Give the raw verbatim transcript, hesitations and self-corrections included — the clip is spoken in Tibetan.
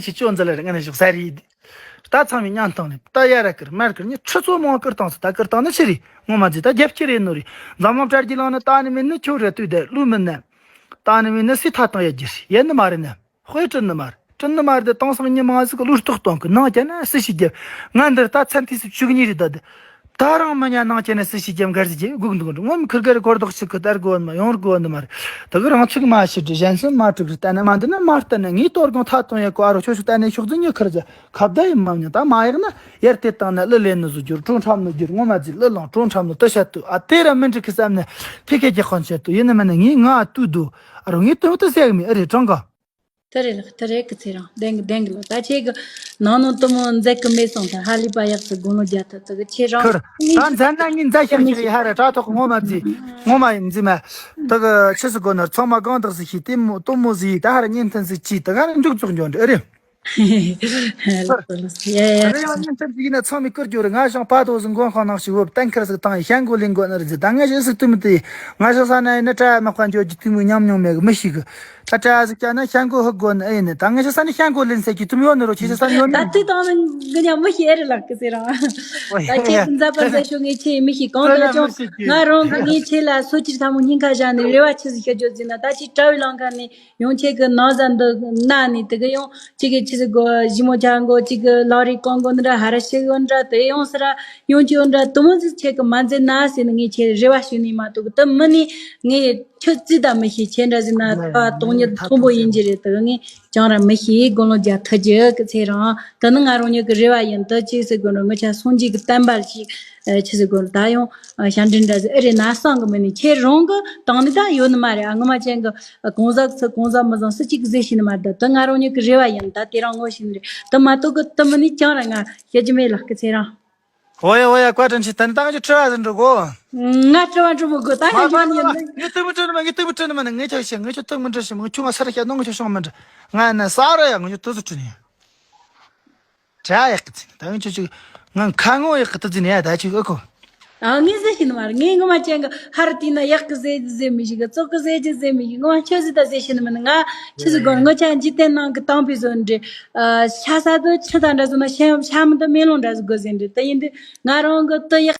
ཆེ་ཅོ་འཛི་ལ་རེ་ང་ནི་ཞོག་ས་རེད། ད་ཚང་མའི་སྙན་ཐང་ནས་ད་ཡ་ར་ཀིར་མར་ཀིར་ཉི་ཁྲི་ཚོ་མང་ཀིར་བཏང་སོ། ད་ཀིར་བཏང་ནི་ཆི་རེད། ངོ་མ་ཟིག་ད་རྒྱབ་སྐྱེ་རེད་ནོ་རེད། འཛམ་གླིང་གྲ་རྒྱས་ལངས་ནི་ད་ནི་མིན་ནི་ཁྱོད་རེད་དུས་དེ་ལུས་མིན་ནི། ད་ནི་མིན་ནི་སི་ཐ་བཏང་ཡ་རྒྱུ་རེད། ཡེ་ནི་མ་རེད་ནི། དཔེ་དྲན་ནི་མ་རེད། དྲན་ནི་མ་རེད་དེ་དེང་སང་མྱི་མང་ཟིག་གི་ལུས་རྟོག་གཏོང་གི་ནང་བཅད་ན་སུ་ཞིག་རྒྱབ། ང་འདིར་ད་ཚན་ཐིག་སུ་བཅུ་གཉིས་རེད་ད་དེ། ད་རང་མི་ཉན་ནང་བཅད་ནས་སུ་ཞིག་རྒྱབ་འགར་ཟིག་རྒྱབ་སྒུག་འདུག་འགྲོ་ངོ་མི་ཁིར་གར་གོར་ལྡོག་ཞིག་གི་ལྟར་དགོས་ནི་མ་ཡོང་དགོས་ནི་མ་རེད། དེ་གི་རང་ཚུགས་མ་ཤི་དྲི་གཞན་སེམས་མ་དྲུག་རེད། བལྟས་ན་མ་འདི་ན་མ་བལྟས་ན་ངའི་དོ་དགོང་ཐ་གཏོང་ཡ་གོ་ཨ་རོ་ཁྱོད་ཚོ་བལྟས་ནས་ཤོག་ཟིག་ཉི་ཁིར་ཟ་ཁ་བརྡ་ཡིན་མ་མྱོང་ད་མ་ཡག་ན་ཡར་དེ་བཏང་ན་གླུ་ལེན་ནི་བཟོ་རྒྱུར་བྲོ་འཁྲབ་ནི་རྒྱུར་ངོ་མ་ཟིག་གླུ་ལང་བྲོ་འཁྲབ་ནི་དུ་བཤད་དུ་ཨ་དེ་ར་མི་འགྲིག་གི་བསམ་ནས་ཕི་ཁེ་རྒྱག་ཁོན་བཤད་དུ་ཡིན་ནི་མིན་ནི་ངས་ང་ཨ་ཏུ་དུ་ཨ་རོ་ངའི་དོན་དུ་ཟེག་མི་ཨ་རེ་གྲངས་ག་དེ་རེད་ལགས། དེ་རེད་གི་ཚེ་རང་། བདེན་གི་བདེན་གི་ལགས། ད་ཁྱེད་གི་ནང་ནང་གཏུམ་མོ་མཛད་གི་མེད་སོང་། ད་ཧ་ལས་པ་ཡག་ཚི་དགུང་ལོ་བརྒྱ་ཐུབ་ཚི་གི་ཁྱེད་རང་ཁུར། ད་མཛད་ན་ངས་མཛད་ཤེས་ཤེས་ཡ་ཧ་ར་དྲ་ཐོག་ངོ་མ་ཟིག་ངོ་མ་ཡིན་ཟིག་མ། ད་གི་ཆི་ཟིག་གོ་ནར་ཚང་མ་གང་དག་ཟིག་ཤི་གཏུམ་མོ་གཏུམ་མོ་ཟིག་ད་ཧ་ར་གཉིས་མཐུན་ཟིག་ཅི་ད་ག་ར་འཇུག་རྫོགས་འཇོག་འདྲི་ཨ་རེད། ལགས་སོ་ལགས་སོ། ཡ་ཡ། རེ་ཡང་ཉིན་ཐེར་གཅིག་ཡིན་ན་ཚང་མས་བསྐུར་རྒྱུ་རེད། ང་ཞང་པ་དོ་ཟིག་མགོན་ཁང་ནང་ཞིག་བུབ་གཏན་འཁེལ་ཟིག་བཏང་ཡི་ཤན་གོ་ལེན་དགོས་ནི་རེད་ཟེར། ད་ངས་ཞིག་ཟིག་ཏུ་མི་དེ་ང་ཞང་ས་ན་ཡིན་ན་བྲ་མ་དཔལ་འབྱོར་གྱི་ཏུ་མི་ཉམས་མྱོང་མེད་གི་མི་ཤེས་གི། ད་བྲ་ཟིག་བྱ་ན་ཤན་གོ་ཧུག་དགོས་ནི་ཨེ་ཡིན་ནི། ད་ངས་ཞང་ས་ནས་ཤན་གོ་ལེན་ཟེར་གྱི་ཏུ་མི་ཡོད་ནི་རོ་ཁྱེད་ཞང་ས་ནས་ཡོད་ནི། ད་དུས་དང་ནི་འགི་ཉམས་མི་ཤེས་རེད་ལགས་གི་ཟེར་རང་། ད་ཁྱེད་ཀྱི་མཛད་པ་མཛད་ཤོག་ངས་ཁྱེད་མི་ཤེས་གང་ལྟར་ཀྱང་ང་རང་གི་ངས་ཁྱེད་ལ་སོ་སྐྱིད་ཐ་མོ་སྙིང་ཁ་བཞག་ནས་རེ་བ་ཆི་ཟིག་ཤར་རྒྱུ་ཟིན་ན་ད་ཁྱེད་གྲྭ་བའི་ལང་ཁ་ནས། ཡང་ཁྱེད་ཀྱི་ན་བཟའ་འདི་གནའ་ནས་དེ་གི་ཡང་གཅིག་གི་ཆི་ཟིག་གོ་ཞི་མོ་ཆ་གོ་གཅིག་གི་ལག་རིག་གང་གོ་འདི་འདྲ་ཧ་ར་ཤི་གོ་འདྲ་དེ་ཡང་སི་ར་ཡང་གཅིག་འདྲ་དུ་མོ་ཟིག་ཁྱེད་ཀྱི་མ་མཛད་ན་ཟེར་ནས་ངས་ཁྱེད་རེ་བ་ཞུ་ནས་མ་གཏོགས་གི་དུ་མི་ནས་ངས་ཁྱོད་རྩིས་ད་མི་ཤེས། ཁྱེད་འདྲ་ཟིག་ན་ད་དོང་ཉིད་མཐོན་པོ་ཡིན་གྱི་རེད། དེ་གི་ངས་ཅང་ར་མི་ཤེས། དགུང་ལོ་བརྒྱ་ཐུག་རྒྱུ་གི་ཚེ་རང་དེ་ནི་ང་རང་ཉིད་ཀྱི་རེ་བ་ཡིན། དུ་གཅིག་ཟིག་གོ་འདྲ་ངི་ཆ་སོང་རྒྱུ་གི་བསྟན་པ་ཞིག་ཆི་ཟིག་གོ་ད་ཡང་ཞབས་འདྲེན་འདྲ་ཟིག་ཨེ་རེད་ན་བསམ་གི་མི་ནས་ཁྱེད་རང་གི་དང་ནི་ད་ཡོད་ནི་མ་རེད། ཨ་ངོ་མ་ཅན་གི་གང་ཟག་ཚོ་གང་ཟག་མི་བཟང་སུ་གཅིག་གིས་ཟེར་ཤེས་ནི་མ་རེད། ད་ང་རང་ཉིད་ཀྱི་རེ་བ་ཡིན། ད་དེ་རང་ངོ་ཤེས་ནི་རེད། དེ་མ་གཏོགས་གི་དེ་མིན་ནི་ཅང་ར་ང་བཤད་རྒྱུ་མེད་ལགས་ཀི་ཚེ་རང་། ཨོ་ཡ་ཨོ་ཡ་བཀའ་དྲིན་ཆེ། ད་ནི་ད་ང་ཅིག་དྲི་བ་ཟིན་འགྲོ་གོ། ང་དྲི་བ་འགྲོ་མི་དགོས། ད་ང་མ་མ་ཡོང་ཡོང་ནི་ངས་དུ་མི་དྲི་ནི་མ་ནི་ངས་དུ་མི་དྲི་ནི་མ་ནི་ངས་ཁྱོད་བཤད་ངས་ཁྱོད་དུ་མི་དྲི་ཞིག་ངས་ཁྱོད་ང་ས་ར་བཤད་ནོ་ངས་ཁྱོད་ཤོང་མི་དྲི། ང་ནི་ས་ར་ཡ་ངས་ཁྱོད་དུ་ཟིག་དྲི་ནི་ཡ། དྲ་ཡག་གི་ཚིག་ད་ཡིན་ཆོག་ཆོག་ང་ཁ་ངོ་ཡག་གི་ཏི་ཙི་ནས་ཡ་ད་ཆོག་ཨེ་ཁོ། ཨ་ངས་ཟེར་ཤེས་ནི་མ་རེད། ངས་ངོ་མ་ཅན་གི་ཧར་ཏི་ན་ཡག་གི་ཟེར་ཟེར་མི་ཞིག་གི་ཙོག་གི་ཟེར་གི་ཟེར་མི་ཞིག་ངོ་མ་ཆོས་ཟེར་ད་ཟེར་ཤེས་ནི་མིན། ང་ཆི་ཟེར་དགོས་ངོ་ཆ་འཇིག་རྟེན་ནང་གི་དང་པི་བཟོ་འདྲི། ཤ་ས་དུ་ཆི་དང་འདྲ་བཟོ་ན་ཤ་ཤ་མི་དུ་མེ་ལོང་འདྲ་བཟོ་དགོས་ཟེར་འདྲི། དེ་ཡིན་དུས་ང་རང་གི་ཏི་ཡག